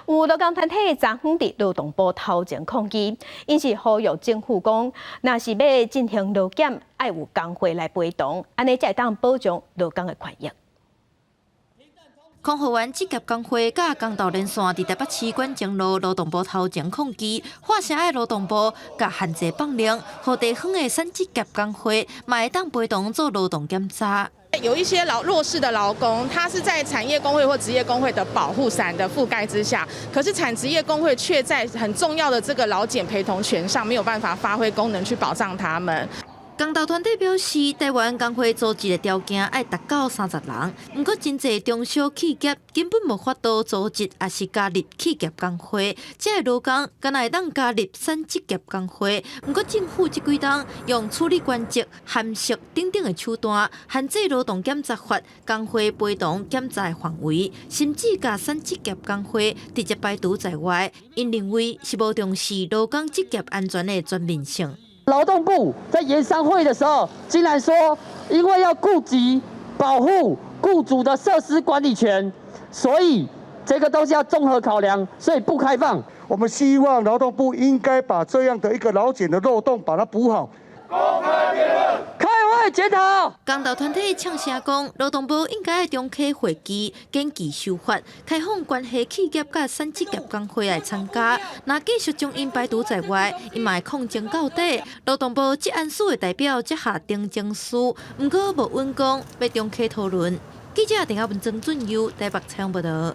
有勞工團體昨昏佇勞動部頭前抗議，𪜶是呼籲政府講，若是欲進行勞檢，愛有工會來陪同，按呢才會當保障勞工的權益。空服員職業工會佮工鬥連線佇台北市館前路勞動部頭前抗議，喊聲愛勞動部共限制放令，予地方的產職業工會嘛會當陪同做勞動檢查。有一些勞弱勢的勞工，他是在產業工會或職業工會的保護傘的覆蓋之下，可是產職業工會卻在很重要的這個勞檢陪同權上沒有辦法發揮功能去保障他們。工鬥團體表示，台灣工會組織的條件愛達到30人，毋過真濟中小企業根本無法度組織，抑是加入企業工會。這个勞工敢若會當加入產職業工會，毋過政府這幾冬用處理原則、函釋等等的手段，限制勞動檢查法工會陪同檢查的範圍，甚至共產職業工會直接排除在外。𪜶認為是無重視勞工職業安全的全面性。勞動部在研商會的時候，竟然說，因為要顧及保護雇主的設施管理權，所以這個東西要綜合考量，所以不開放。我們希望勞動部應該把這樣的一個勞檢的漏洞把它補好。公開辯論，開會檢討。工鬥團體嗆聲講，勞動部應該重啟會議，研議修法，開放關係企業佮產職業工會來參加。若繼續將𪜶排除在外，𪜶嘛會抗爭到底。勞動部職安司的代表接下呈情書，毋過無允講欲重啟討論。記者鄭亞文、曾俊佑台北採訪報導。